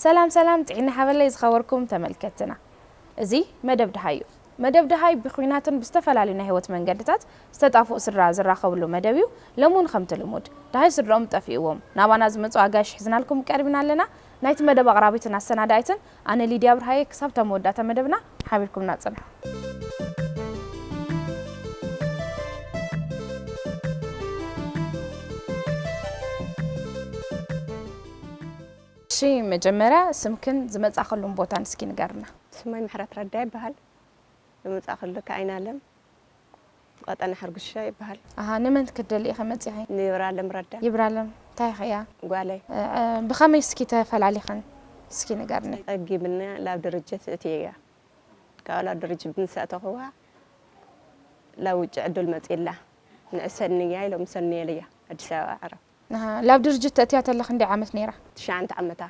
ሰላም ሰላም፣ ጥዒና ሓበለይ ዝኸበርኩም ተመልከትና፣ እዚ መደብ ደሃይ እዩ። መደብ ደሃይ ብኹናትን ብዝተፈላለዩ ናይ ህይወት መንገድታት ዝተጣፍኡ ስድራ ዝራኸብሉ መደብ እዩ። ሎሚ እውን ከምቲ ልሙድ ደሃይ ስድራኦም ጠፊእዎም ናባና ዝመጹ ኣጋይሽ ሒዝናልኩም ቀሪብና ኣለና። ናይቲ መደብ ኣቕራቢትን ኣሰናዳኢትን ኣነ ሊድያ ብርሃየ። ክሳብ እታ መወዳእታ መደብና ሓቢርኩምና ጽንሑ። እሺ፣ መጀመርያ ስምክን ዝመጻእክሉን ቦታን እስኪ ንገርና። ስመይ ምሕረት ረዳ ይበሃል። ዝመጻእክሉ ከኣ ኣይናለም ቀጠና ሕርጉሻ ይበሃል። ኣሃ፣ ንመን ክትደሊ ኢኺ መጺኺ? ንይብራለም ረዳ። ይብራለም፣ እንታይ ኢኺ እያ? ጓለይ። እ፣ እ፣ ብኸመይ እስኪ ተፈላሊኽን? እስኪ ንገርኒ። ጸጊብና ላብ ድርጅት እትየያ። ካብ ላብ ድርጅት ምስ ኣተኽዋ፣ ላብ ውጭ ዕድል መጺእላ። ንዕሰንያ ኢሎም ሰንየለያ፣ ኣዲስ ኣበባ ዓረብ። ኣሃ፣ ላብ ድርጅት ተእትያ ተላ ክንደይ ዓመት ነይራ? ትሽዓንተ ዓመታ።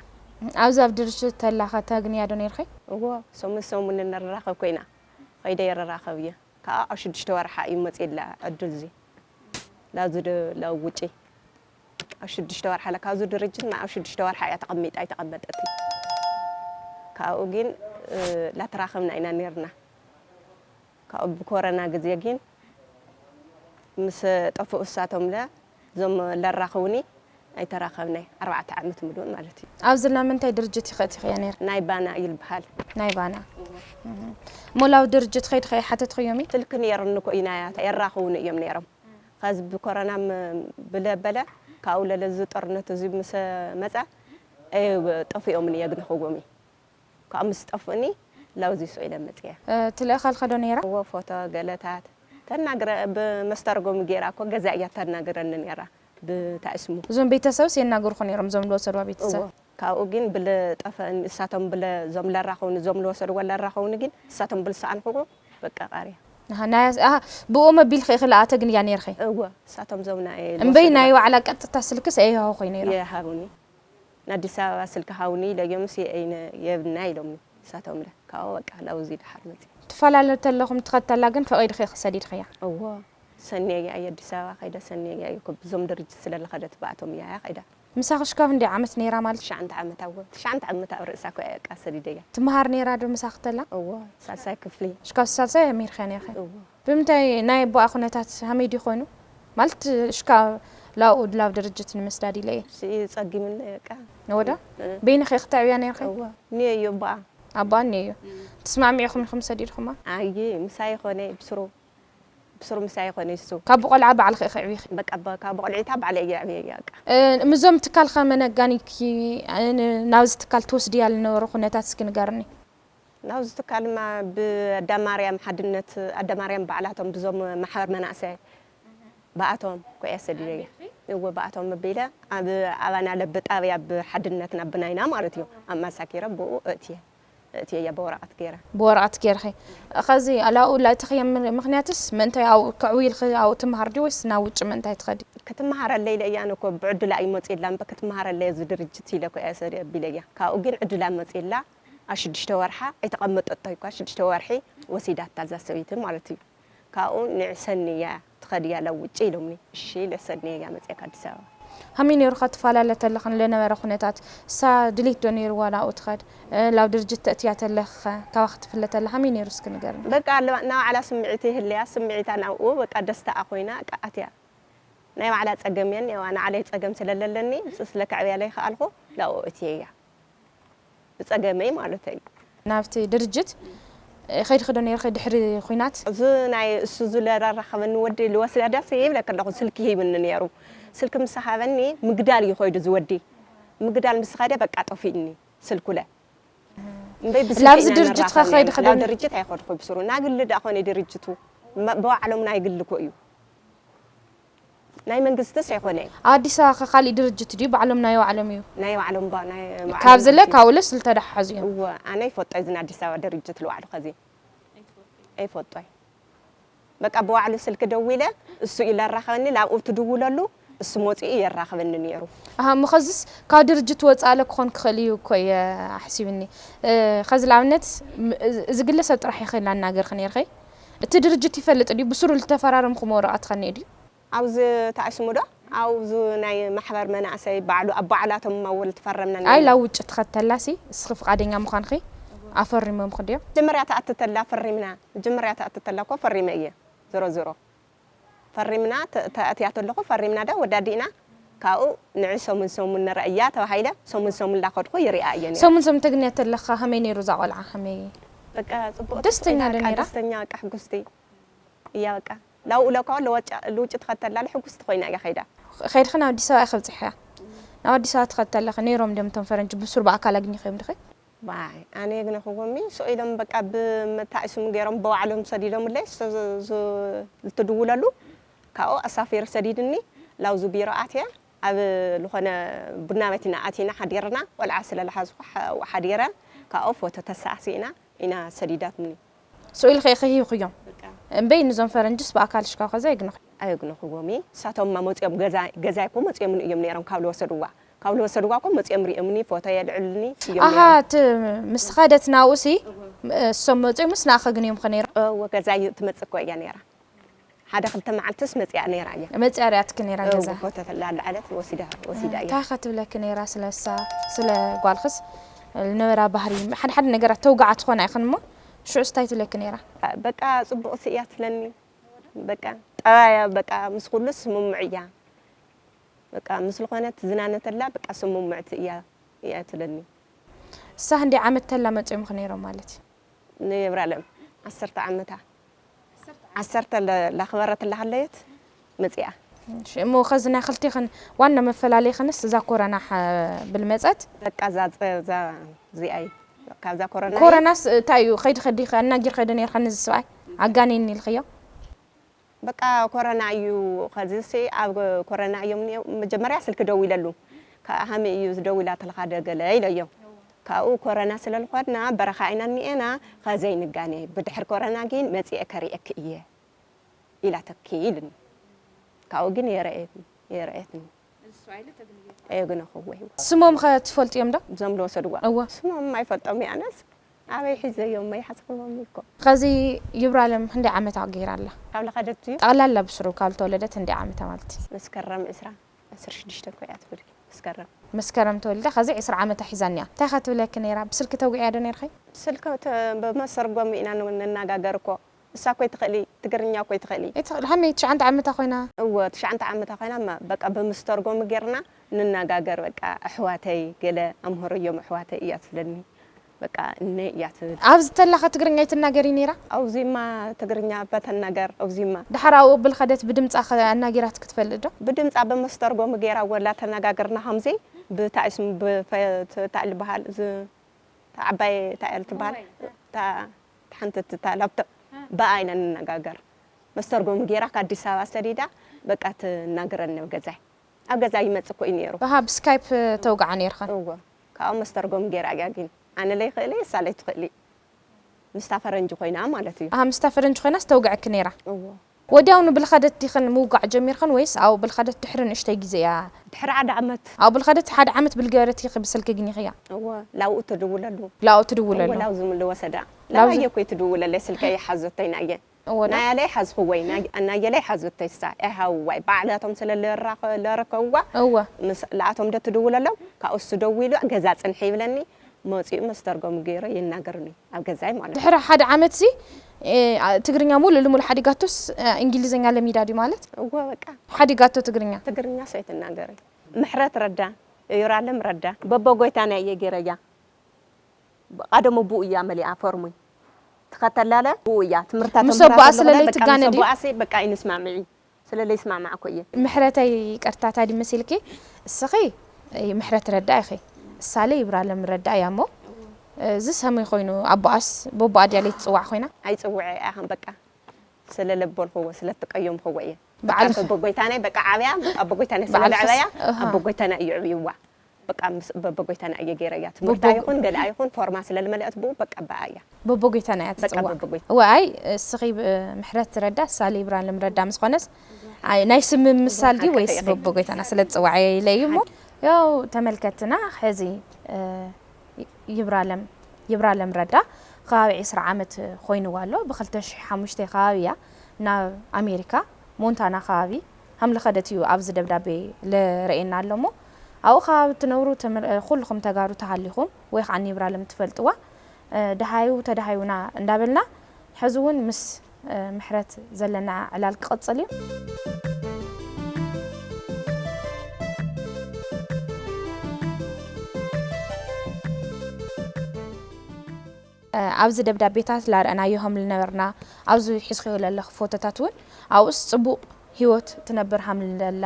ኣብዚ ኣብ ድርጅት ተላኸ ተግንያ ዶ ነይርኺ? እዎ፣ ሰሙን ሰሙን ንራኸብ ኮይና። ኸይደ ይረራኸብ እየ። ከኣ ኣብ ሽዱሽተ ወርሓ እዩ መጺእላ ዕድል እዚ። ላዚ ዶ ለውጪ። ኣብ ሽዱሽተ ወርሓ ለካ ኣብዚ ድርጅት ማ ኣብ ሽዱሽተ ወርሓ እያ ተቐሚጣ ኣይተቐመጠትን። ካብኡ ግን፣ እ፣ ላተራኸብና ኢና ነይርና። ካብኡ ብኮረና ግዜ ግን ምስ ጠፍኡ እሳቶም ለ፣ እዞም ለራኸውኒ ኣይተራኸብናይ ኣርባዕተ ዓመት ምሉእ ማለት እዩ። ኣብዚ ላ ምንታይ ድርጅት ኢኺ ኣቲኽያ ነይርኪ? ናይ ባና እዩ ዝበሃል። ናይ ባና። እህ። እሞ ላብ ድርጅት ኸይድኺ ኣይሓተትኽዮምን? ስልኪ ነይሩኒ እኮ ኢና የራኸውኒ እዮም ነይሮም። ኸዚ ብኮረና ም-፣ ብለበለ ካብኡ ለለ እዚ ጦርነት እዚ ምስ መጸ፣ ኣይ-፣ ጠፊኦምኒ የግንኽዎም እዩ። ካብ ምስ ጠፍኡኒ ላውዚ ሶ ኢለ መጽየ። እ፣ ትልእኸልከ ዶ ነይራ? እዎ፣ ፎቶ ገለታት ተናግረ-፣ ብመስተርጎሚ ገይራ እኮ ገዛ እያ ተናግረኒ ነይራ፣ ብታእስሙ። እዞም ቤተሰብስ የናግሩኹ ነይሮም፣ እዞም ዝወሰድዋ ቤተሰብ? እዎ፣ ካብኡ ግን ብለ ጠፈእኒ፣ እሳቶም ብለ፣ እዞም ለራኸውኒ፣ እዞም ለወሰድዎ ለራኸውኒ ግን፣ እሳቶም ብልሰኣንኹ በቃ ቃርያ። ኣሃ፣ ናይ፣ ኣሃ፣ ብኡ መቢልኺ ኢኺ ለኣተ ግን እያ ነይርኺ? እዎ፣ እሳቶም ዞም ናይ እምበይ ለወሰድዎ። ናይ ባዕላ ቀጥታ ስልክስ ኣይሃኹ ነይሮም? የሃቡኒ። ንኣዲስ ኣበባ ስልኪ ሃውኒ ኢለዮምስ የእይነ የብና ኢሎምኒ። ንሳቶም ለ ካብኡ በቃ ላውዚ ደሓር መፅእ። ትፈላለ ተለኹም ትኸተላ ግን ፈቒድኺ ክሰዲድኽያ? እዎ፣ ሰንየያ እየ ኣዲስ ኣበባ ከይደ ሰንየያ እየ። እኮ ብዞም ድርጅት ስለ ለኸደት ብኣቶም እያ እያ ከይዳ። ምሳኺ ሽካብ እንዲ ዓመት ነይራ ማለት? ትሽዓንተ ዓመት ኣዎ፣ ትሽዓንተ ዓመት ኣብ ርእሳ እኮ እያ በቃ ሰዲደያ። ትመሃር ነይራ ዶ ምሳኺ ተላ? እዎ፣ ሳልሳይ ክፍሊ። ሽካብ ሳልሳይ ኣሚርኽያ ነይርኺ? እዎ። ብምንታይ ናይ ኣቦኣ ኩነታት ሃመይ ድዩ ኮይኑ? ማለት ሽካ ላኡ ላብ ድርጅት ንምስዳድ ኢለ እየ። ስኢ ጸጊምኒ በቃ። ወዳ? እ። በይንኺ ክትዕብያ ነይርኺ? እዋ። እኒኦ እዩ ኣቦኣ። ኣቦኣ እኒኦ እዩ። እም። ተስማዕሚዕኹም ኢኹም ሰዲድኹማ? ኣየ፣ ምሳይ ኾነ ብስሩ። ብስሩ ምሳይ ኾነ እሱ። ካብ ቆልዓ ባዕልኺ ኢኺ ኣዕቢኺ? በቃ፣ ባ-፣ ካብ ቆልዒታ ባዕለ እየ ኣዕብየያ በቃ። እ፣ ምዞም ትካል ኸ መን ኣጋኒኪ፣ እ፣ ን-፣ ናብዚ ትካል ትወስድያ ዝነበረ ኩነታት እስኪ ንገርኒ። ናብዚ ትካል ድማ ብኣዳማርያም ሓድነት፣ ኣዳማርያም ባዕላቶም ብዞም ማሕበር መናእሰይ ብኣቶም ኮያ ሰዲደያ። እወ፣ ብኣቶም ኣቢለ ኣብ ኣባና ለብ ጣብያ ብሓድነትና ብናይና ማለት እዩ። ኣብ ማሳኪረ ብኡ እእትየ፣ እእትየያ ብወረቐት ገይረ። ብወረቐት ገይርኺ። ኸዚ ላኡ ለእትኽየ ም-፣ ምኽንያትስ ምእንታይ ኣብኡ ክዕውይልኺ ኣብኡ ትመሃር ድዩ ወይስ ናብ ውጭ ምእንታይ ትኸዲ? ክትመሃረለይ ኢለ እያ፣ ኣነ እኮ ብዕድላ እዩ መፂእላ እምበር ክትመሃረለይ እዚ ድርጅት ኢለ ኮያ ሰዲ ኣቢለያ። ካብኡ ግን ዕድላ መፂእላ ኣብ ሽዱሽተ ወርሓ ኣይተቐመጠቶይ እኳ፣ ሽዱሽተ ወርሒ ወሲዳታ እዛ ሰበይቲ ማለት እዩ። ካብኡ ንዕ ሰኒ እያ ትኸድያ ላብ ውጭ ኢሎምኒ። እሺ ኢለ ሰኒ እያ መፅያ ካብ ኣዲስ ኣበባ። ሃመይ ነይሩ ኸ ትፈላለ ተለኽን ለነበረ ኩነታት? እሳ ድሌት ዶ ነይርዋ ናብኡ ትኸድ? እ፣ ላብ ድርጅት ተእትያ ተለኽ ኸ ካባኺ ትፍለ ተላ ሃመይ ነይሩ እስኪ ንገርኒ። በቃ ኣለዋ፣ ናይ ባዕላ ስምዒት ይህልያ፣ ስምዒታ ናብኡ በቃ ደስታኣ ኮይና በቃ ኣትያ። ናይ ባዕላ ጸገም እየን፣ ያው ንዓለይ ጸገም ስለ ለለኒ፣ ስለ ከዕብያ ለይከኣልኩ፣ ላብኡ እትየ እያ። ብጸገመይ ማለተይ። ናብቲ ድርጅት፣ እ፣ ከይድኺ ዶ ነይርኺ ድሕሪ ኹናት? እዚ ናይ እሱ ዝለራራኸበኒ ወዲ ልወስዳ ደስ ይብለክ ኣለኹ፣ ስልኪ ሂብኒ ነይሩ። ስልኪ ምስ ሃበኒ፣ ምግዳል እዩ ኸይዱ እዚ ወዲ። ምግዳል ምስ ኸደ፣ በቃ ጠፊእኒ ስልኩለ። እምበይ ብስልኪ ላብዚ ኢና ድርጅት ንራኸብ ከ ከይዲ ነይሩ። ክደሊ? ላብ ድርጅት ኣይኸድኩ ብስሩ። ናግሊ ደኣ ኾነ ድርጅቱ። መ-፣ ብባዕሎም ናይ ግሊ እኮ እዩ። ናይ መንግስትስ ኣይኮነን። ኣዲስ ኣበባ ከ ካሊእ ድርጅት ድዩ? ባዕሎም ናይ ባዕሎም እዩ? ናይ ባዕሎም ባ-፣ ናይ ባዕሎም ካብዚ ለ ድርጅት። ካብኡ ለ ዝተደሓሓዙ እዮም። እወ፣ ኣነ ይፈጦ እዚ ናይ ኣዲስ ኣበባ ድርጅት ልባዕሉ ከዚ። ኣይፈጦይ። በቃ ብባዕሉ ስልኪ ደዊለ፣ እሱ እዩ ለራኸበኒ፣ ላብኡ ትድውለሉ፣ እሱ መፂኡ የራኸበኒ ነይሩ። ኣሃ፣ እሞ ኸዝስ ካብ ድርጅት ወፃእ ለ ክኾን ክኽእል እዩ እኮ እየ ኣሕሲብኒ። እ፣ ኸዚ ንኣብነት፣ ም-፣ እዚ፣ እዚ ግለሰብ ጥራሕ ኢኺ እናናገርኪ ነይርኺ? እቲ ድርጅት ይፈልጥ ድዩ? ብስሩ ዝተፈራረምኹም ወረቐት ኸ እኒኦ ድዩ? ኣብዚ ተኣስሙ ዶ? ኣብዙ ናይ ማሕበር መናእሰይ ባዕሉ ኣብ ባዕላቶም ማወል ትፈረምና ኣይ ላብ ውጭ ትኸተላሲ እስኺ ፍቓደኛ ምዃንኺ ኣፈሪሞምኺ ድዮም? መጀመርያ ትኣትተላ ፈሪምና መጀመርያ ትኣትተላ እኮ ፈሪመ እየ። ዞሮ ዞሮ ፈሪምና ተኣትያ ተለኹ ፈሪምና ዳ ወዳዲእና ካብኡ ንዒ ሰሙን ሰሙን ንረእያ ተባሂለ ሰሙን ሰሙን ላኸድኩ ይሪኣ እየ ነይረ። ሰሙን ሰሙን ተግንያ ተለኻ ከመይ ነይሩ እዛ ቆልዓ ከመይ በቃ ጽቡቅ ደስተኛ ዶ ነይራ? ደስተኛ በቃ ሕጉስቲ እያ በቃ ላው ለኳ ለወጫ ልውጭ ትኸተላ ሕጉስቲ ኮይና እያ ከይዳ። ከይድኺ ናብ ኣዲስ ኣበባ ኢኺ በጺሕያ ናብ ኣዲስ ኣበባ ትኸተለኺ ነይሮም ድዮም እቶም ፈረንጂ ብሱር ብኣካል ኣግኝኽዮም ድኺ? ባይ ኣነ የግነኽዎሚ ስቕ ኢሎም በቃ ብመታእሱም ገይሮም ብባዕሎም ሰዲዶምለይ ልትድውለሉ ካብኡ ኣሳፊሩ ሰዲድኒ ላውዚ ቢሮ ኣትየ ኣብ ዝኾነ ቡና ቤት ኢና ኣቲና ሓዲርና ቆልዓ ስለ ልሓዝኩ ሓዲረ ካብኡ ፎቶ ተሳእሲእና ኢና ሰዲዳትኒ ስቕ ኢልኺ ኢኺ ሂብኽዮም እምበይ ንዞም ፈረንጅስ ብኣካል ሽካው ከዛ የግነኹ ኣየግነኽዎም እየ ንሳቶም ማ መፅኦም ገዛይ እኮ መፅኦምኒ እዮም ነይሮም ካብ ልወሰድዋ ካብ ልወሰድዋ እኮ መፅኦም ሪኦምኒ ፎቶ የልዕሉኒ እዮም ኣሃ ነይሮም እቲ ምስ ኸደት ናብኡሲ እሶም መፅኦምስ ንኣኸ ግን እዮም ኸ ነይሮም እወ ገዛይ ትመፅእ እኮ እያ ነይራ ሓደ ክልተ መዓልትስ መፅኣ ነይራ እያ መፅኣ ሪኣትኪ ነይራ እወ ገዛ ፎቶ ተላዓለት ወሲዳ ወሲዳ እያ እንታይ ኸ ትብለኪ ነይራ ስለሳ ስለ ጓልኽስ ልነበራ ባህሪ ሓደ ሓደ ነገራት ተውግዓ ትኾና ኢኽን እሞ ሽዑስ እንታይ ትብለኪ ነይራ በቃ ፅቡቕቲ እያ ትብለኒ በቃ ጠባያ በቃ ምስ ኩሉ ስምምዕ እያ በቃ ምስ ዝኾነ ትዝናነ ተላ በቃ ስምምዕቲ እያ እያ ትብለኒ እሳ ህንደይ ዓመት ተላ መፂኦምኺ ነይሮም ማለት እዩ ንየብራለም ዓሰርተ ዓመታ ዓሰርተ ላኽበረት ላሃለየት መፂኣ እሺ እሞ ኸዚ ናይ ኽልቴኽን ዋና መፈላለይኽንስ እዛ ኮረና ብል መፀት በቃ እዛ እዛ እዚኣ እዩ ካብዛ ኮረና እዩ። ኮረናስ እንታይ እዩ ኸይዲ ኸዲ ኣናጊር ኸይደ ነርካ ነዚ ስብኣይ ኣጋኒኒ ኢልኽዮ በቃ ኮረና እዩ ኸዚሲ ኣብ ኮረና እዮም እኒኦ- መጀመርያ ስልኪ ደዊለሉ ከ- ሃመይ እዩ ዝደዊላ ተልኻ ደገለ ኢለዮ ካብኡ ኮረና ስለልኾድና በረኻ ኢና እኒኤና ኸዘይ ንጋኔ ብድሕር ኮረና ግን መፂኤ ከሪኤኪ እየ ኢላ ተኪ ኢልኒ ካብኡ ግን የረኤትኒ የረኤትኒ እሱ ኣይለ ተግንዮ ኣየግነኽዎ ህይወት ስሞም ኸ ትፈልጥዮም ዶ? እዞም ዝወሰድዋ እወ ስሞም ኣይፈልጦም እየ ኣነስ ኣበይ ሒዘዮም ኣይሓስኽዎም እኮ ኸዚ ይብራለም ክንደይ ዓመታ ገይራ ኣላ? ካብ ለኸደት እዩ ጠቕላላ ብስሩ ካብ ዝተወለደት ክንደይ ዓመታ ማለት እዩ? መስከረም ዕስራ ዕስራ ሽዱሽተ እኮ እያ ትውልድ መስከረም መስከረም ተወሊዳ ኸዚ ዕስራ ዓመታ ሒዛ እኒኣ እንታይ ኸ ትብለኪ ነይራ ብስልኪ ተውግዕያ ዶ ነይርኺ? ብስልኪ ብመሰርጎም ኢና ንነጋገር እኮ እሳ እኮ ኣይትኽእሊ ትግርኛ እኮ ኣይትኽእሊ ኣይትኽእል ሃመይ ትሽዓንተ ዓመታ ኮይና እወ ትሽዓንተ ዓመታ ኮይና እማ በቃ ብምስተርጎሚ ጌርና ንነጋገር በቃ ኣሕዋተይ ገለ ኣምሀረዮም ኣሕዋተይ እያ ትብለኒ በቃ እነ እያ ትብል ኣብዚ ተላኸ ትግርኛ ኣይትናገሪ ነይራ ኣብዚማ ትግርኛ በተናገር ኣብዚማ ድሓር ኣብኡ ብልኸደት ብድምፃ ኣናጊራትኪ ትፈልጥ ዶ ብድምፃ ብምስተርጎሚ ጌራ ወላ ተነጋገርና ከምዚ ብታእስም ብታእል በሃል እታ ዓባይ እታ እያ ትበሃል እታ ሓንቲ እታ ላፕቶፕ ብኣ ኢና ንነጋገር መስተርጎሚ ጌራ ካብ ኣዲስ ኣበባ ሰዲዳ በቃ ትናገረኒ ኣብ ገዛይ ኣብ ገዛ ይመጽእ እኮ እዩ ነይሩ እሃ ብስካይፕ ተውግዓ ነይርኸን እወ ካብኡ መስተርጎሚ ጌራ እያ ግን ኣነ ለይኽእል እየ እሳ ለይትኽእል ምስታ ፈረንጂ ኮይና ማለት እዩ ኣሃ ምስታ ፈረንጂ ኮይና ዝተውግዐኪ ነይራ እወ ወዲያውኑ ብልኸደት ዲኽን ምውጋዕ ጀሚርኽን ወይስ ኣብኡ ብልኸደት ድሕሪ ንእሽተይ ግዜ እያ? ድሕሪ ሓደ ዓመት። ኣብኡ ብልኸደት ሓደ ዓመት ብልገበረት ኢኺ ብስልኪ ግኒኽያ? እወ፣ ላብኡ ትድውለሉ። ላብኡ ትድውለሉ። እወ፣ ላብኡ ዝምልዎ ሰዳ። ላብየ እኮ ትድውለለይ ስልከይ ይሓዘተይ ናየ። እወ ዶ? ናያለይ ሓዝኽወይ፣ ናይ- ናየለይ ሓዘተይ እሳ። ኣይሃውዋይ፣ ባዕላቶም ስለ ለራኸ- ለረከብዋ፣ እወ። ምስ- ለኣቶም ዶ ትድውለሎም? ካብኡ እሱ ደዊሉ ገዛ ጽንሒ ይብለኒ፣ መጺኡ መስተርጎሚ ገይሩ የናገርኒ ኣብ ገዛይ ማለት እዩ። ድሕሪ ሓደ ዓመት ሲ ትግርኛ ሙሉእ ልሙሉእ ሓዲጋቶስ እንግሊዝኛ ለሚዳ ድዩ ማለት? እወ በቃ። ሓዲጋቶ ትግርኛ? ትግርኛ ሰይትናገሪ። ምሕረት ረዳ፣ ዩራለም ረዳ፣ በቦ ጎይታና እየ ገይረያ። ቀደሙ ብኡ እያ መሊኣ ፎርሙይ። ትኸተላለ ብኡ እያ ትምህርታ ተምራ ተምራ ተለለ በቃ ምስ ኣቦኣሲ በቃ ኣይንስማምዒ። ስለ ለይስማማዕኮ እየ። ምሕረተይ ይቅርታ ታይ ድዩ መሲልኪ እስኺ ምሕረት ረዳ ኢኺ እሳለ ይብራለም ረዳ እያ እሞ እዚ ሰመይ ኮይኑ ኣቦኣስ በቦኣ ድያ ለይትፅዋዕ ኮይና ኣይፅውዐ እያ ከም በቃ ስለ ለበልክዎ ስለ ትቀየምክዎ እየ በዓል በቦጎይታናይ በቃ ዓብያ ኣቦጎይታናይ ስለ በዓል ለዕበያ ፈስ- እሃ። ኣቦጎይታና እዩ ዕብይዋ በቃ ምስ በቦጎይታና እየ ገይረያ ትምህርታ በቦ- ይኹን ገለኣ ይኹን ፎርማ ስለ ልመለአት ብኡ በቃ በኣ እያ በቦጎይታና እያ በቃ ትፅዋዕ በቦጎይታ እወ ኣይ እስኺ ብ- ምሕረት ረዳ ሳሊ ብራለም ረዳ ምስ ኾነስ ኣይ ናይ ስም ምምሳል ድዩ በቃ ወይስ ተይኣኸይ። በቦጎይታና ስለ ትፅዋዕ ኢለ እዩ እሞ ያው ተመልከትና ሕዚ እ፣ ይብራለም ይብራለም ረዳ ከባቢ ዕስራ ዓመት ኮይንዋ ኣሎ ብ ክልተ ሽሕ ሓሙሽተ ከባቢ እያ ናብ ኣሜሪካ ሞንታና ከባቢ ኣምለኸደት እዩ ኣብዚ ደብዳቤ ለረኤና ኣሎ እሞ ኣብኡ ከባቢ ትነብሩ ተመ- ኩልኹም ተጋሩ ተሃሊኹም ወይ ከዓ ኒብራ ለምትፈልጥዋ ደሃዩ ተደሃዩና እንዳበልና ሕዚ እውን ምስ ምሕረት ዘለና ዕላል ክቕፅል እዩ። ኣብዚ ደብዳቤታት ላርአናዮሆም ልነበርና ኣብዚ ሒዝክዮ ለለኽ ፎቶታት እውን ኣብኡስ ፅቡቕ ህይወት ትነብር ሃምልለላ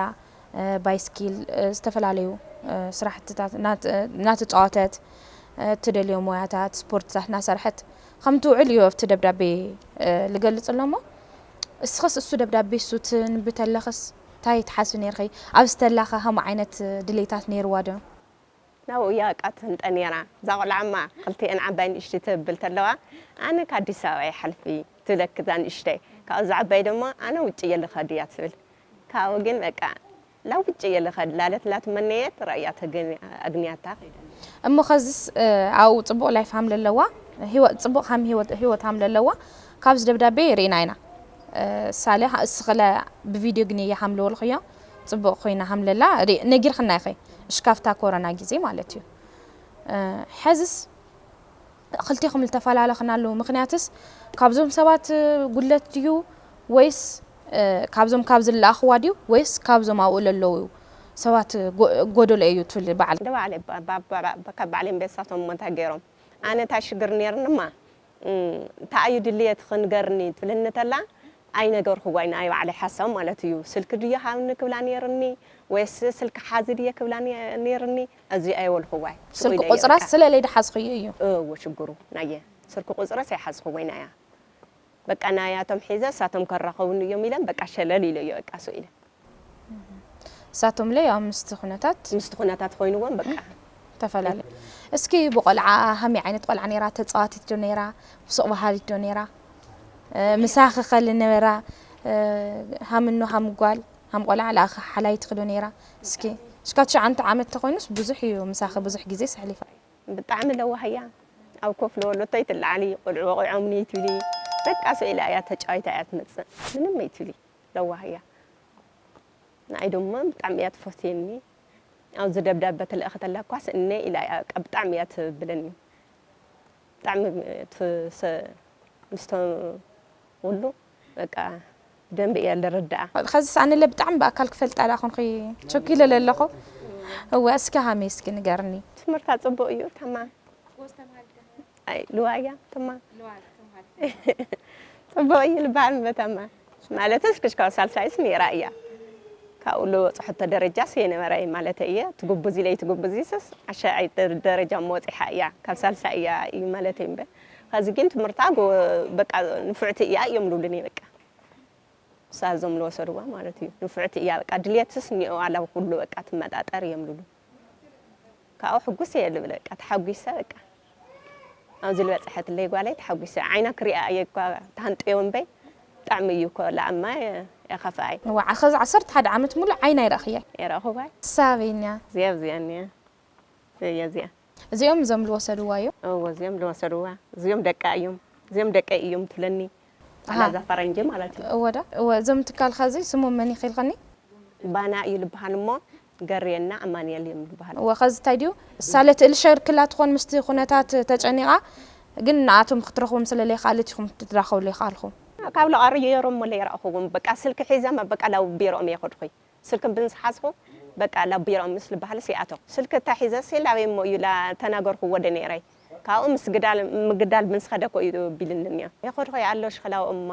ባይስኪል ዝተፈላለዩ ስራሕትታት እናተፃወተት ትደልዮ ሞያታት ስፖርትታት እናሰርሐት ከም ትውዕል እዩ ኣብቲ ደብዳቤ ልገልፅ ኣሎ እሞ እስኽስ እሱ ደብዳቤ እሱ ትንብተለኽስ እንታይ ትሓስቢ ነርኺ? ኣብዚ ተላኸ ከም ዓይነት ድሌታት ነይርዋ ዶ? ናብኡ እያ በቃ ትህንጠ ነይራ። እዛ ቆልዓ እማ ክልቲኤን ዓባይ ንእሽተይ ትብል ተለዋ፣ ኣነ ከኣዲስ ኣበባ ይሓልፍ እየ ትብለኪ እዛ ንእሽተይ። ካብኡ እዛ ዓባይ ድማ ኣነ ውጭ እየ ልኸድ እያ ትብል። ካብኡ ግን በቃ ላብ ውጭ እየ ልኸድ ላለት ላትመነየት ራእያ ተገን ኣግንያታ ከይደ። እሞ ኸዝስ ኣብኡ ፅቡቕ ላይፍ ሃም ለለዋ ህይወት ፅቡቕ ሃም ህይወት ህይወት ሃም ለለዋ ካብዚ ደብዳቤ ርኢና ኢና። ሳለ እስኽለ ብቪድዮ ግን እየ ሃም ልወልኽዮ። ፅቡቕ ኮይና ሃምለላ ነጊርኽና ኢኸ እሽካፍታ ኮሮና ግዜ ማለት እዩ። ሕዝስ ክልቴኹም ልተፈላለኽናሉ ምኽንያትስ ካብዞም ሰባት ጉድለት ድዩ ወይስ ካብዞም ካብ ዝለኣኽዋ ድዩ ወይስ ካብዞም ኣብኡ ለለዉ ሰባት ጎደሎ እዩ ትብል በዓል? እንደ ባዕለ ካብ ባዕለ ቤተሳቶም ሞንታ ገይሮም ኣነ እንታይ ሽግር ነይርንማ እንታይ እዩ ድልየትኺ ንገርኒ ትብለኒ ተላ ኣይነገርኽዋይ ናይ ባዕለይ ሓሳብ ማለት እዩ። ስልኪ ድዩ ሃብኒ ክብላ ነይርኒ ወይስ ስልኪ ሓዚ ድየ ክብላ ነይርኒ እዚ ኣይወልኽዋይ። ስልኪ ቁፅራ ስለለይ ድሓዝኽዮ እዩ። እዎ ሽግሩ ናየ ስልኪ ቁፅረስ ኣይሓዝኽወይ ናያ በቃ ናያቶም ሒዘ እሳቶም ከራኸቡኒ እዮም ኢለን በቃ ሸለል ኢለዮ በቃ ስኢለ። እሳቶም ለይ ኣብ ምስቲ ኩነታት ምስቲ ኩነታት ኮይንዎም በቃ ተፈላለዩ። እስኪ ብቆልዓ ሃመይ ዓይነት ቆልዓ ነይራ? ተፃዋቲት ዶ ነይራ? ብሱቕ በሃሊት ዶ ነይራ? ምሳኺ ከ ልነበራ ሃምኖ ሃም ጓል ሃም ቆልዓ ለኣኺ ሓላይትኺ ዶ ነይራ? እስኪ እሽካ ትሽዓንተ ዓመት ተኾይኑስ ብዙሕ እዩ ምሳኺ ብዙሕ ግዜ ሰሕሊፋ። ብጣዕሚ ለዋህ እያ። ኣብ ኮፍ ለበለቶ ኣይትለዓሊ፣ ቆልዑ ወቒዖምኒ ኣይትብሊ። በቃ ስቕ ኢላ እያ ተጫዊታ እያ ትመጽእ። ምንም ኣይትብሊ። ለዋህ እያ። ንዓይ ደሞ ብጣዕሚ እያ ትፈትየኒ። ኣብዚ ደብዳበ ትልእኽ ተላ እኳስ እነ ኢላ እያ በቃ ብጣዕሚ እያ ትብለኒ። ብጣዕሚ ትሰ ምስቶም ኩሉ በቃ ብደንቢ እየ ልርድኣ። ከዚስ ኣነ ለ ብጣዕሚ ብኣካል ክፈልጣ ደኣ ኮንኩ ቸኪለ ለለኹ። እወ እስኪ ሃመይ እስኪ ንገርኒ። ትምህርታ ጽቡቕ እዩ ተማ። ኣይ ልዋያ ተማ። ጽቡቕ እዩ ልበሃል እምበ ተማ። ማለትስ ክሽካብ ሳልሳይስ ነይራ እያ። ካብኡ ልበጽሐቶ ደረጃስ የነበረ ማለት እየ። ትጉብዝ ኢለ ትጉብዝ ይስስ ዓሻይ ደረጃ መወጺሓ እያ። ካብ ሳልሳይ እያ እዩ ማለት እምበ። ከዚ ግን ትምህርታ ጎ- በቃ ንፍዕቲ እያ እዮም ልብሉኒ በቃ። እሳ እዞም ልወሰድዋ ማለት እዩ። ንፍዕቲ እያ በቃ ድልየትስ እኒኦ ኣላ ኩሉ በቃ ትመጣጠር እዮም ልብሉ። ካብኡ ሕጉስ እየ ልብል በቃ ተሓጒሰ በቃ ኣብዚ ልበፅሐትለይ ጓለይ ተሓጒሰ ዓይና ክሪኣ እየ እኳ ተሃንጥዮ እምበይ ብጣዕሚ እዩ እኮ ላእማ የኸፍኣይ። እዋ ዓኸዚ ዓሰርተ ሓደ ዓመት ሙሉእ ዓይና ይረእኽያ። የረእኽዋይ። ሳበይኛ። እዚኣ ኣብዚኣ እኒኣ እየ እዚኣ። እዚኦም እዞም ልወሰድዋ እዮም። እዎ እዚኦም ልወሰድዋ እዚኦም ደቃ እዮም እዚኦም ደቀይ እዮም ትብለኒ። ኣሃ። ኣላዛ ፈረንጂ ማለት እዩ። እወ ዳ እወ እዞም ትካልካ እዚ ስሞም መን ይኽልኸኒ? ባና እዩ ልበሃል እሞ ገርየና ኣማንኤል እዮም ልበሃል። እወ ኸዚ እንታይ ድዩ እሳለ ትእልሸር ክላ ትኾን ምስቲ ኩነታት ተጨኒቓ ግን ንኣቶም ክትረኽቦም ስለ ለይከኣለት ኢኹም ትራኸብሉ ይኸኣልኹም። ካብ ለቓሪ የሮም ሞ ለይረእኹዎም በቃ ስልኪ ሒዘ በቃ ላብ ቢሮኦም የኸድኹ። ስልኪ ብንስሓዝኹ በቃ ላብ ቢሮኦም ምስ ልበሃል ሲኣተኹ። ስልኪ እታ ሒዘ ሲ ላበይ እሞ እዩ ላ ተናገርኹዎ ደ ነይረይ። ካብኡ ምስ ግዳል ምግዳል ምስ ኸደ እኮ እዩ ቢልኒ እኒኦ። የኸድኹ ይኣሎ ሽኽላው እማ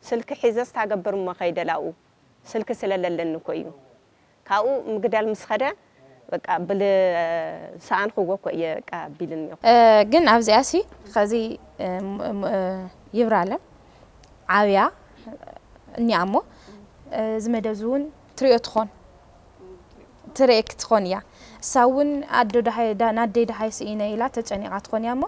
ስልኪ ሒዘ ስታገብር እሞ ኸይደ ላብኡ ስልኪ ስለ ለለኒ እኮ እዩ። ካብኡ ምግዳል ምስ ኸደ በቃ ብል ሰኣንኽዎ እኮ እየ በቃ ቢልኒ እኒኦ። ግን ኣብዚኣ ሲ ኸዚ ይብራለም ዓብያ እኒኣ እሞ እዚ መደብ እዚ እውን ትሪኦ ትኾን ትሪኤክ ትኾን እያ። እሳ እውን ኣዶ ደሃይ ናደይ ደሃይ ስኢነ ኢላ ተጨኒቓ ትኾን እያ እሞ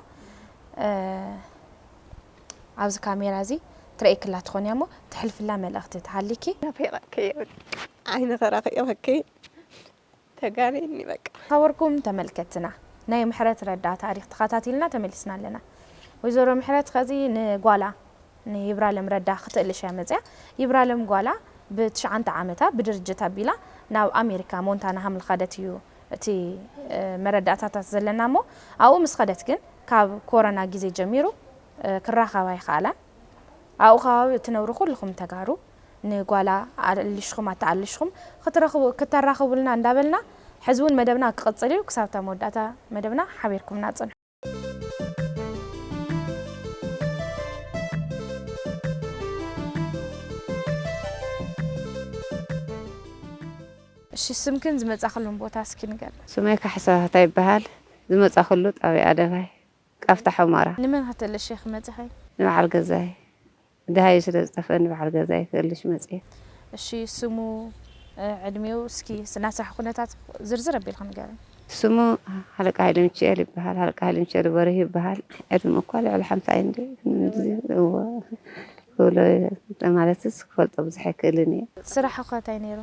ኣብዚ ካሜራ እዚ ትረእየክላ ትኾን እያ እሞ ትሕልፍላ መልእኽቲ ትሃሊኪ። ናፊቐኪ እየ በቃ ዓይኒ ከራኺ እየ በኪ ተጋነይኒ በቃ። ዝኸበርኩም ተመልከትና ናይ ምሕረት ረዳ ታሪኽ ተኸታቲልና ተመሊስና ኣለና። ወይዘሮ ምሕረት ኸዚ ንጓላ ንይብራለም ረዳ ክትእልሽ እያ መፅያ። ይብራለም ጓላ ብትሽዓንተ ዓመታ ብድርጅት ኣቢላ ናብ ኣሜሪካ ሞንታና ሃም ዝኸደት እዩ እቲ፣ እ፣ መረዳእታታት ዘለና እሞ፣ ኣብኡ ምስ ኸደት ግን ካብ ኮሮና ግዜ ጀሚሩ፣ እ፣ ክራኸባ ኣይኸኣላን። ኣብኡ ከባቢ እትነብሩ ኩልኹም ተጋሩ ንጓላ ኣልሽኹም ኣተኣልሽኹም ክትረኽቡ-፣ ክተራኽቡልና እንዳበልና፣ ሕዚ እውን መደብና ክቕጽል እዩ። ክሳብ እታ መወዳእታ መደብና ሓቢርኩምና ጽንሑ። እሺ፣ ስምክን ዝመጻኽሉን ቦታ እስኪ ንገር። ስመይ ካሕሳ ባህታ ይበሃል። ዝመጻኽሉ ጣብያ ኣደባይ፣ ቃፍታ ሑመራ። ንመን ከተለሽ ኢኺ መጺኺ? ንበዓል ገዛይ። ደሃዩ ስለ ዝጠፍአ ንበዓል ገዛይ ክእልሽ መጽየ። እሺ፣ ስሙ፣ እ፣ ዕድሜው እስኪ ናታ ኩነታት ዝርዝር ኣቢልካ ንገረኒ። ስሙ ሃለቃ ሃይለ ሚካኤል ይበሃል። ሃለቃ ሃይለ ሚካኤል በርሂ ይበሃል። ዕድመ እኳ ልዕሊ ሓምሳ እዩ እንደ-፣ እወ። ክብሎ ማለትስ ክፈልጦ ብዙሕ ኣይክእልን እየ። ስራሑ ከ እንታይ ነይሩ?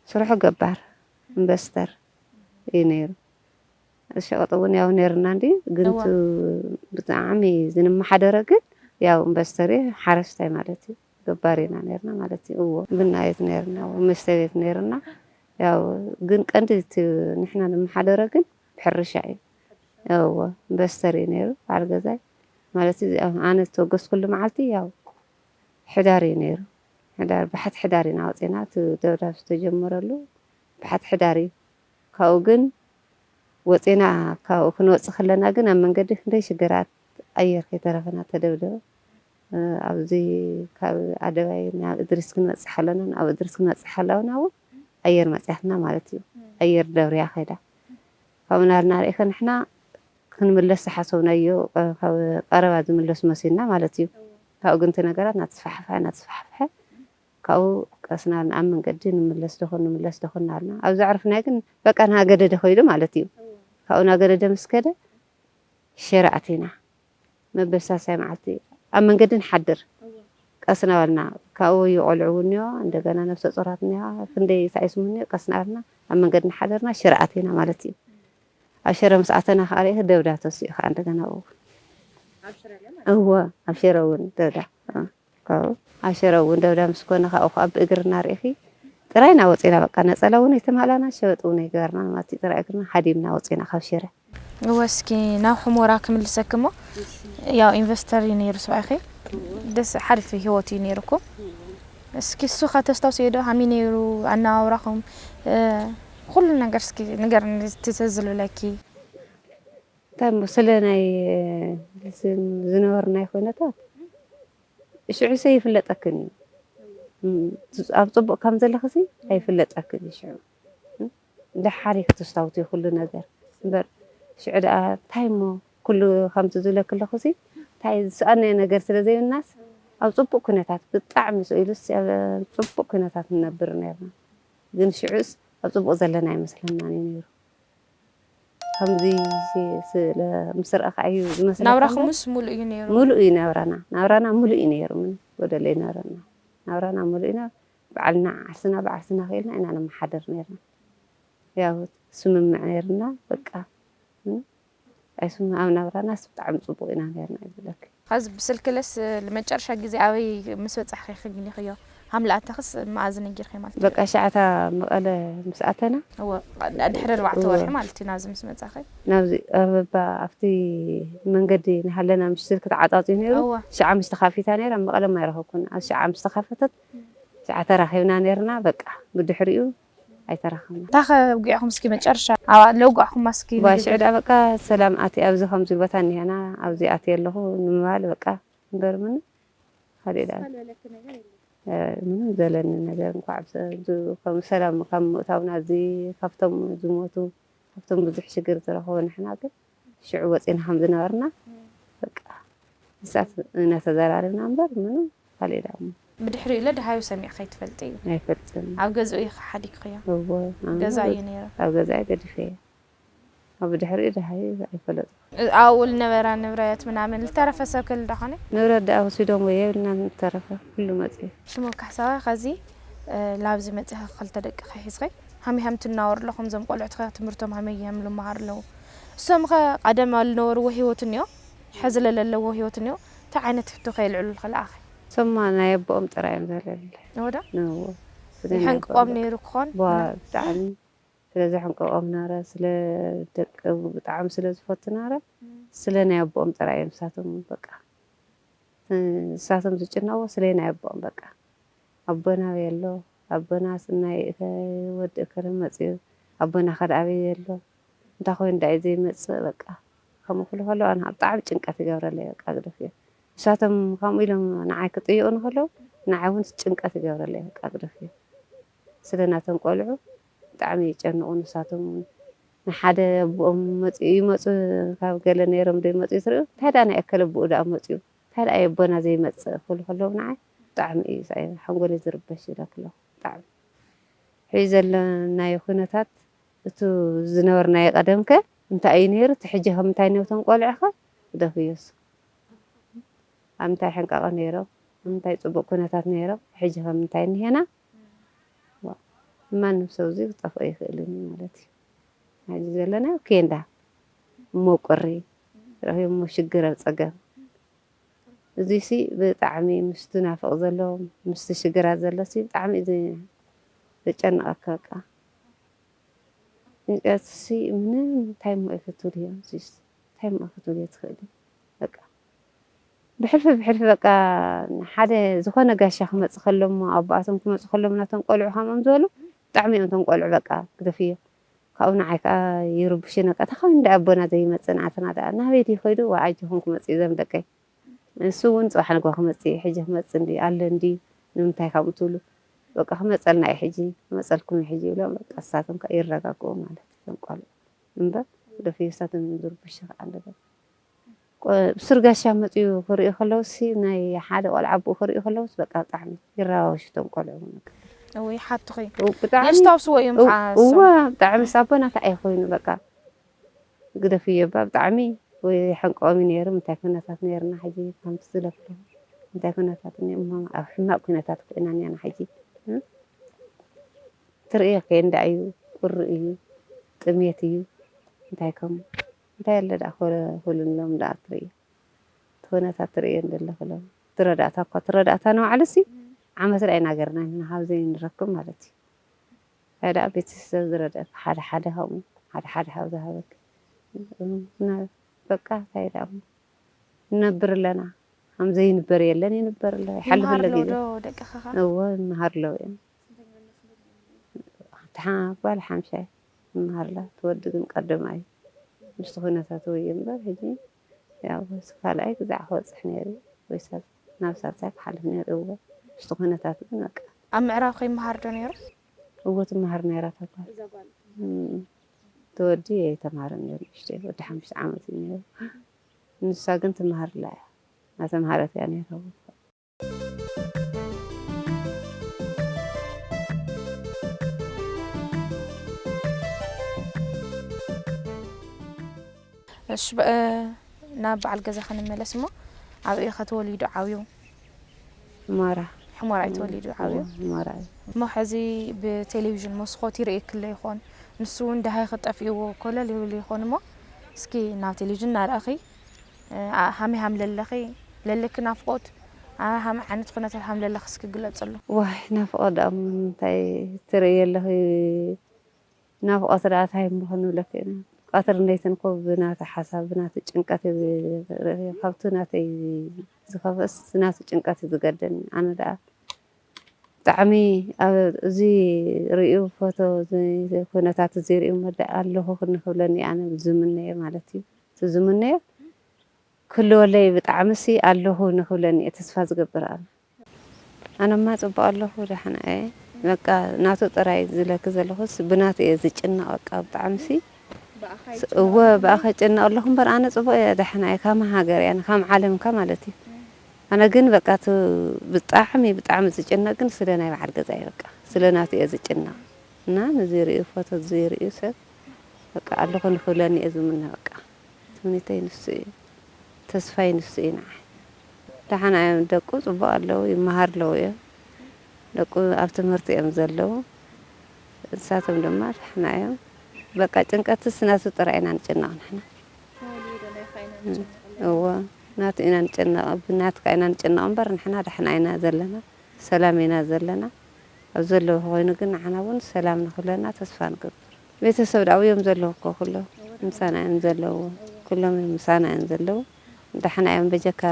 ስርሑ ገባር፣ ኢንቨስተር እዩ ነይሩ። ሸቐጥ እውን ያው ነይርና እንዲ፣ ግን እዋ። እቲ ብጣዕሚ ዝንመሓደረ ግን ያው ኢንቨስተር እዩ፣ ሓረስታይ ማለት እዩ። ገባር ኢና ነይርና ማለት እዩ። እዎ፣ ቡና ቤት ነይርና፣ እዎ፣ መስተ ቤት ነይርና። ያው ግን ቀንዲ እቲ ንሕና ንመሓደረ ግን ብሕርሻ እዩ። እዎ፣ ኢንቨስተር እዩ ነይሩ፣ በዓል ገዛይ። ማለት እዚ ኣብ ኣነ ዝተወገዝኩሉ መዓልቲ ያው ሕዳር እዩ ነይሩ። ሕዳር፣ ብሓት ሕዳር ኢና ወፂና፣ እቲ ደብዳብ ዝተጀመረሉ ብሓት ሕዳር እዩ። ካብኡ ግን ወፂና፣ ካብኡ ክንወፅእ ከለና ግን ኣብ መንገዲ ክንደይ ሽግራት፣ ኣየር ከይተረፈና ተደብደበ። እ፣ ኣብዚ ካብ ኣደባይ ናብ እድሪስ ክንበፅሕ ከለና፣ ናብ እድሪስ ክንበፅሕ ከለና እውን ኣየር መፅያትና ማለት እዩ። ኣየር ደብርያ ከይዳ። ካብኡ ናልና ርኢኸ ንሕና ክንምለስ ዝሓሰብናዮ፣ እ፣ ካብ ቀረባ ዝምለስ መሲልና ማለት እዩ። ካብኡ ግን እቲ ነገራት እናተስፋሕፈሐ፣ እናተስፋሕፈሐ፣ ካብኡ ቀስ እናበልና ኣብ መንገዲ ንምለስ ዶ ኾን፣ ንምለስ ዶ ኾን እናበልና፣ ኣብ ዘዕርፍናዮ ግን በቃ እናገደደ ኸይዱ ማለት እዩ። ካብኡ እናገደደ ምስ ከደ ሽረ ኣቲና። መበሳሳይ መዓልቲ ኣብ መንገዲ ንሓድር። ቀስ እናበልና፣ ካብኡ እዩ ቆልዑ እውን እኒኦ፣ እንደገና ነፍሰ ጾራት እኒኣ፣ ክንደይ ሳይስሙ እኒኦ፣ ቀስ እናበልና ኣብ መንገዲ እናሓደርና ሽረ ኣቲና ማለት እዩ። ኣብ ሽረ ምስ ኣተና ከዓ ርኢኺ ደብዳ ተሲኡ ከዓ እንደገና ኣብኡ። እወ፣ ኣብ ሽረ እውን ደብዳ። እ፣ ካብኡ ኣብ ሽረ እውን ደብዳ ምስ ኮነ ካብኡ ከዓ ብእግርና ርኢኺ ጥራይና ወፂና፣ በቃ ነፀላ እውን ኣይተማላና፣ ሸበጥ እውን ኣይገበርና ማለት እዩ። ጥራይ እግርና ሃዲምና ወፂና ካብ ሽረ። እወ፣ እስኪ ናብ ሑመራ ክምልሰኪ እሞ፣ ያው ኢንቨስተር እዩ ነይሩ ሰብኣይኺ። ደስ ሓሪፍ ህይወት እዩ ነይሩኩም። እስኪ እሱ ኸ ተስታውስዮ ዶ? ሃመይ ነይሩ ኣነባብራኹም? እ፣ ኩሉ ነገር እስኪ ንገርኒ፣ እቲ ትዝ ዝብለኪ። እንታይ እሞ፣ ስለ ናይ፣ እ፣ ዝን-፣ ዝነበርናይ ኩነታት ሽዑ ሰ ይፍለጠክን እዩ። እም፣ ኣብ ጽቡቕ ከም ዘለኽሲ ኣይፍለጠክን እዩ ሽዑ። እም፣ ደሓር እዩ ክተስታውስዮ ኩሉ ነገር። እምበር ሽዑ ደኣ እንታይ እሞ ኩሉ ከምቲ ዝብለኪ ኣለኹሲ፣ እንታይ ዝሰኣናዮ ነገር ስለ ዘይብልናስ፣ ኣብ ጽቡቕ ኩነታት፣ ብጣዕሚ ስኢሉስ ኣብ ጽቡቕ ኩነታት ንነብር ነርና። ግን ሽዑስ ኣብ ጽቡቕ ዘለና ኣይመስለናን እዩ ነይሩ። ከምዚ ሲ-፣ ስለ ምስ ረኣኻ እዩ ዝመስለካ እምበር፣ ናብራኹምስ ሙሉእ እዩ ነይሩ? ሙሉእ እዩ ናብራና። ናብራና ሙሉእ እዩ ነይሩ። ምን ጎደሎ ኣይነበረና። ናብራና ሙሉእ ኢና። ባዕልና ዓርስና ብዓርስና ኽኢልና ኢና ንመሓደር ነይርና። ያው ስምምዕ ነይርና፣ በቃ። ምን ኣይስም-፣ ኣብ ናብራናስ ብጣዕሚ ጽቡቕ ኢና ነይርና እዩ ዝብለኪ። ኸዚ ብስልኪ ለስ ንመጨረሻ ግዜ ኣበይ ምስ በጻሕኺ ክግኒኽዮ? ሃም ለኣተኽስ መኣዝ ነጊርኺ ማለት እዩ? በቃ ሸዓታ መቐለ ምስ ኣተና። እወ፣ ድሕሪ ኣርባዕተ እወ። ወርሒ ማለት እዩ ናብዚ ምስ መጻኺ? ናብዚ፣ ኣብ፣ ባ-፣ ኣብቲ መንገዲ እናሃለና ምሽ ስልኪ ተዓጻጽዩ ነይሩ። እወ። ሸዓ ምስ ተኻፊታ ነይራ፣ ኣብ መቐለ ኣይረኸብኩን። ኣብ ሸዓ ምስ ተኻፈተት፣ ሸዓ ተራኺብና ነይርና። በቃ፣ ብድሕሪኡ ኣይተራኸብና። እንታይ ከ ኣውጊዕኹም እስኪ መጨረሻ? ኣብ ለውጋዕኹም እስኪ ዋ፣ ንገር። ሽዑ ደኣ በቃ ሰላም ኣቲ፣ ኣብዚ ከምዚ ቦታ እኒሀና፣ ኣብዚ ኣቲ ኣለኹ ንምባል በቃ እምበር ምን ካልእ ደኣ፣ እ፣ ምንም ዘለኒ ነገር እንኳዕ ብሰ-፣ ዝ-፣ ከም ሰላም ካብ ምእታውና እዚ ካብቶም ዝሞቱ፣ ካብቶም ብዙሕ ሽግር ዝረኸቡ ንሕና ግን ሽዑ ወፂና ከም ዝነበርና በቃ ንሳት እናተዘራረብና እምበር ምንም ካልእ ደኣ። ብድሕሪኡ ኢለ ደሃዩ ሰሚዐ ከይትፈልጢ እዩ? ኣይፈልጥን። ኣብ ገዝኡ ኢኺ ሓዲግኽዮ? እወ፣ ኣነ ገዛ እዩ ነይሩ። ኣብ ገዛይ ገዲፈዮ። ኣብ ድሕሪኡ ደሃዩ ኣይፈለጥኩ። እ-፣ ኣብኡ ዝነበራ ንብረት ምናምን ዝተረፈ ሰብ ከ ኣሎ ዶ ኾነ? ንብረት ደኣ ወሲዶም ወይ የብልናን ዝተረፈ፣ ኩሉ መጺኡ። ሽሙ ካሕሳዋ፣ ኸዚ፣ እ፣ ላብዚ መጺኻ ክልተ ደቅኺ ሒዝኺ ሃመይ ሃም ትናወሩ ኣለኹም? እዞም ቆልዑትኺ ትምህርቶም ሃመይ ሃም ልመሃሩ ኣለዉ? እሶም ኸ ቀደም ልነበርዎ ህይወት እኒኦ፣ ሕዚ ለለዎ ህይወት እኒኦ፣ እንታይ ዓይነት ሕቶ ከ የልዕሉልኺ ለኣኺ? ሰማ ናይ ኣቦኦም ጥራይ እዮም ዘለለ። ወዳ ንዎ ስለ ናይ ይሕንቅቆም ኣቦኦም ነይሩ ክኾን ዋ ብጣዕሚ ስለ ዘሕንቀቆም ናረ ስለ ደቂ ብጣዕሚ ስለ ዝፈቱ ናረ ስለ ናይ ኣቦኦም ጥራይ እዮም ንሳቶም በቃ ንሳቶም ዝጭነቅዎ ስለ ናይ ኣቦኦም በቃ ኣቦና የሎ ኣቦና ስናይ ወዲ እከለ መፅኡ ኣቦና ከደ ኣበይ የሎ እንታይ ኮይኑ ዳይ ዘይመፅእ በቃ ከምኡ ክሉ ከሎ ኣነ ብጣዕሚ ጭንቀት ይገብረለይ በቃ ግደፍዮ ንሳቶም ከምኡ ኢሎም ንዓይ ክጥይቁ ንከለዉ ንዓይ እውን ጭንቀት ይገብረለይ በቃ ግደፍዮ ስለ ናቶም ቆልዑ ብጣዕሚ ይጨንቁ ንሳቶም እውን ንሓደ ኣቦኦም መፅኡ ይመፁ ካብ ገለ ነይሮም ዶ ይመፁ ትሪኡ እንታይ ዳ ናይ ኣከለ ኣቦኡ ዳ መፅኡ እንታይ ዳ ኣቦና ዘይመፅእ ክብሉ ከለዉ ንዓይ ብጣዕሚ እዩ ሓንጎለይ ዝርበሽ ይብለክሎ ብጣዕሚ ሕዚ ዘለናዮ ኩነታት እቱ ዝነበርናዮ ቀደምከ እንታይ እዩ ነይሩ እቲ ሕጂ ከምንታይ ነብቶም ቆልዕኸ ግደፍዮስ ኣብ ምንታይ ሕንቃቐ ነይሮም ኣብ ምንታይ ፅቡቕ ኩነታት ነይሮም ሕጂ ከምንታይ እኒሄና ማንም ሰብ እዚ ክጠፍኦ ይኽእል እዩ ማለት እዩ ሕዚ ዘለናዮ ኬንዳ እሞ ቁሪ ረኺቦሞ ሽግር ኣብ ፀገም እዚሲ ብጣዕሚ ምስቲ ናፍቕ ዘሎ ምስቲ ሽግራት ዘሎሲ ብጣዕሚ እዩ ዘጨንቐካ በቃ ጭንቀትሲ ምንም እንታይ እሞ እዩ ክትብልዮ እንታይ እሞ ክትብልዮ ትኽእሊ በቃ ብሕልፊ ብሕልፊ በቃ ሓደ ዝኾነ ጋሻ ክመፅእ ከሎ እሞ ኣቦኣቶም ክመፁ ከሎም ናቶም ቆልዑ ከምኦም ዝበሉ ብጣዕሚ እዮም እቶም ቆልዑ በቃ ግደፍዮ ካብኡ ንዓይ ከዓ ይርብሹ ነቃ እንታይ እንዳ ኣቦና ዘይመፅእ ንዓትና ደኣ ናበይ ድዩ ከይዱ ዋ ኣጆኹም ክመፅእ እዩ ዘም ደቀይ ንሱ እውን ፅባሕ ንግሆ ክመፅእ እዩ ሕጂ ክመፅእ እንዲ ኣሎ እንዲ ንምንታይ ከምኡ ትብሉ በቃ ክመፀልና እዩ ሕጂ ክመፀልኩም እዩ ሕጂ ይብሎም በቃ ንሳቶም ከዓ ይረጋግኡ ማለት እዩ እቶም ቆልዑ እምበር ግደፍዮ ንሳቶም እዮም ዝርብሹ ከዓ ኣለገ ብሱር ጋሻ መፅኡ ክርእዩ ከለውሲ ናይ ሓደ ቆልዓ ኣቦኡ ክርእዩ ከለውስ በቃ ብጣዕሚ ይረባበሹ እቶም ቆልዑ እውን በቃ። እውይ ሓትኺ እው፣ ብጣዕሚ የስታውስዎ እዮም እው- ከዓ እወ እሶም። ብጣዕሚ ሳቦና እንታይ ኣይኮይኑ በቃ ግደፍዮ እባ ብጣዕሚ ወይ ሓንቀኦም እዩ ነይሩ እንታይ ኩነታት ነይርና ሕጂ ከምቲ ዝለፍሎ እንታይ ኩነታት እኒኦ እሞ ኣብ ሕማቅ ኩነታት ኮይና እኒኣና ሕጂ እ? ትርእዮ ከ እንዳ እዩ ቁሪ እዩ ጥሜት እዩ እንታይ ከም እንታይ ኣለ ደኣ ኮለ ኮልሎም ደኣ ትርእዮ እቲ ኩነታት ትርእዮ እንደለኽሎም ትረዳእታ እኳ ትረዳእታ ንባዕሉሲ ዓመት ደኣ ይናገርና ኢና ካብ ዘይንረክብ ማለት እዩ እንታይ ደኣ ቤተሰብ ዝረዳእካ ሓደ ሓደ ከምኡ ሓደ ሓደ ካብ ዝሃበክ በቃ እንታይ ደኣ እሞ ንነብር ኣለና ከም ዘይንበር የለን ይንበር ኣሎ ይሓልፍ ኣሎ ይምሃር ኣሎ ግዜ ዶ ደቅኻ ከ? እዎ ይመሃር ኣለዉ እዮም ሓንቲ ሓ- ጓል ሓምሻይ ይመሃር ኣላ እቲ ወዲ ግን ቀዳማይ እዩ ምስቲ ኩነታት ወይ እዩ እምበር ሕጂ ያው ካልኣይ ግዛዕ ክበፅሕ ነይሩ ወይ ሰብ ናብ ሳልሳይ ክሓልፍ ነይሩ እዎ ምስቲ ኩነታት ግን በቃ ኣብ ምዕራብ ከይመሃር ዶ ነይሩ? እዎ ትመሃር ነይራ እታ ጓል እም፣ እቲ ወዲ ኣይተምሃረን ነይሩ ንእሽተይ ወዲ ሓሙሽተ ዓመት እዩ ነይሩ ንሳ ግን ትመሃር ኣላ እያ እናተምሃረት እያ ነይራ እሺ በ- እ፣ ናብ በዓል ገዛ ክንመለስ እሞ ኣበይ ኢኸ ተወሊዱ ዓብዩ? ማራ ሕሞራ እዩ ተወሊዱ ዓብዩ። ማራ እዩ እሞ ሕዚ ብቴሌቪዥን መስኮት ይርእየክሎ ይኾን? ንሱ እውን ደሃይ ክጠፍእዎ ኮለል ይብል ይኾን እሞ እስኪ ናብ ቴሌቪዥን እናረኣኺ እ፣ ኣ- ሃመይ ሃም ለለኺ ለለኪ ናፍቆት ኣ- ሃመይ ዓይነት ኩነታት ሃም ለለኺ እስኪ ግለፅሉ። ዋይ ናፍቆት ደኣ እንታይ ትርእይ ኣለኺ ናፍቆት ደኣ እንታይ እሞ ክንብለኪ ኢና ቀትርን ለይትን እኮ ብናተ ሓሳብ ብናተ ጭንቀት እየ ዝርእዮ ካብቲ ናተይ ዝኸፍእስ ናቱ ጭንቀት እዩ ዝገደኒ ኣነ ደኣ ብጣዕሚ ኣብ እዚ ርእዩ ፎቶ እዚ ኩነታት እዚ ርእዩ መዳ ኣለኹ ክንክብለኒ ኣነ ዝምነየ ማለት እዩ እቲ ዝምነዮ ክልወለይ ብጣዕሚ ሲ ኣለኹ ንክብለኒ እየ ተስፋ ዝገብር ኣነ ኣነማ ፅቡቅ ኣለኹ ደሓና እየ በቃ ናቱ ጥራይ ዝለኪ ዘለኹስ ብናቱ እየ ዝጭነቅ በቃ ብጣዕሚ ሲ እወ ብኣኸ ጭነቅ ኣለኹ እምበር ኣነ ፅቡቅ እየ ደሓና እየ ካም ሃገር እያ ካም ዓለም እካ ማለት እዩ ኣነ ግን በቃ እቲ ብጣዕሚ ብጣዕሚ ዝጭነቅ ግን ስለ ናይ በዓል ገዛይ በቃ ስለ ናቱ እየ ዝጭነቅ እና ንዝሪኡ ፎቶ ዝሪኡ ሰብ በቃ ኣለኹ ንክብለኒ እየ ዝምነ በቃ ትምኒተይ ንሱ እዩ ተስፋይ ንሱ እዩ ንዓይ ደሓና እዮም ደቁ ፅቡቅ ኣለዉ ይመሃር ኣለዉ እዮም ደቁ ኣብ ትምህርቲ እዮም ዘለዉ ንሳቶም ድማ ደሓና እዮም በቃ ጭንቀትስ ናቱ ጥራይ ኢና ንጭነቅ ንሕና እዎ ናቱ ኢና ንጨነቕ፣ ብናትካ ኢና ንጨነቕ እምበር ንሕና ደሕና ኢና ዘለና፣ ሰላም ኢና ዘለና። ኣብ ዘለዎ ኮይኑ ግን ንዓና እውን ሰላም ንኽህለና ተስፋ ንገብር። ቤተሰብ ደኣ እዮም ዘለዉ እኮ ኩሎም፣ ምሳና እዮም ዘለዉ፣ ኩሎም እዮም ምሳና እዮም ዘለዉ። ደሕና እዮም በጀካ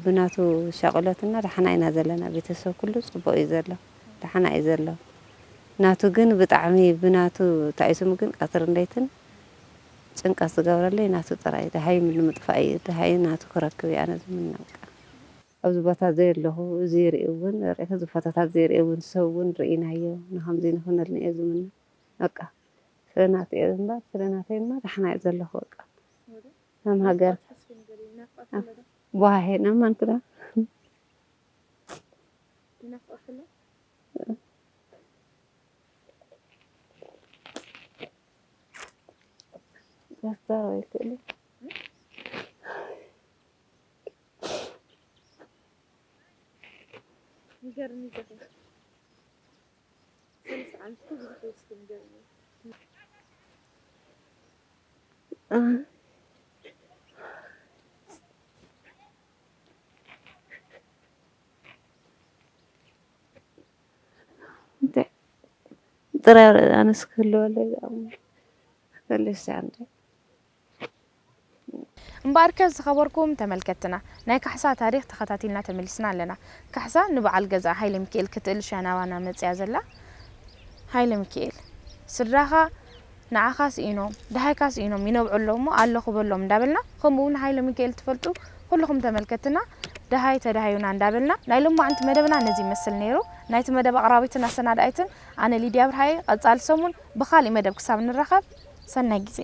ብናቱ ሻቕሎትና ደሕና ኢና ዘለና። ቤተሰብ ኩሉ ጽቡቕ እዩ ዘሎ፣ ደሕና እዩ ዘሎ። ናቱ ግን ብጣዕሚ ብናቱ ተኣይሱም ግን ቀትርን ለይትን ጭንቀት ዝገብረለይ ናቱ ጥራይ፣ ደሃይ ንምጥፋእ እዩ፣ ደሃይ ናቱ ክረክብ እዩ ኣነ ዝምነ በቃ። ኣብዚ ቦታ ዘየለኹ እዚ ይርኢ እውን ርኢኺ፣ እዚ ፎቶታት ዘይርኢ እውን ሰብ እውን ርኢናዮ፣ ንኸምዚ ንኹነልና እየ ዝምነ በቃ። ስለ ናቱ እየ እምበር፣ ስለ ናተይ ድማ ደሕና እየ ዘለኹ በቃ። ከም ሃገር በሃሄ ናብ ማን ክዳ ዶክተር ወይ ክእሉ ንገርኒ ዘኸ ሰለስተ ዓመት እኮ ብዙሕ ይወስድ ንገርኒ። እንታይ ጥራይ ኣነስ ክህልወለይ ዝኣምኑ ክፈልስ እንደ እምበኣርከ ዝኸበርኩም ተመልከትና ናይ ካሕሳ ታሪኽ ተኸታቲልና ተመሊስና ኣለና። ካሕሳ ንበዓል ገዛ ሃይለ ሚካኤል ክትእል ሸናባና መፅያ ዘላ። ሃይለ ሚካኤል ስድራኻ ንዓኻ ስኢኖም ደሃይካ ስኢኖም ይነብዑ ኣለዉ እሞ ኣለኹ በሎም እንዳበልና ከምኡ እውን ሃይለ ሚካኤል ትፈልጡ ኩልኹም ተመልከትና ደሃይ ተደሃዩና እንዳበልና ናይ ሎማዕንቲ መደብና ነዚ ይመስል ነይሩ። ናይቲ መደብ ኣቕራቢትን ኣሰናዳኢትን ኣነ ሊድያ ብርሃየ። ቀፃሊ ሰሙን ብኻሊእ መደብ ክሳብ ንራኸብ ሰናይ ግዜ።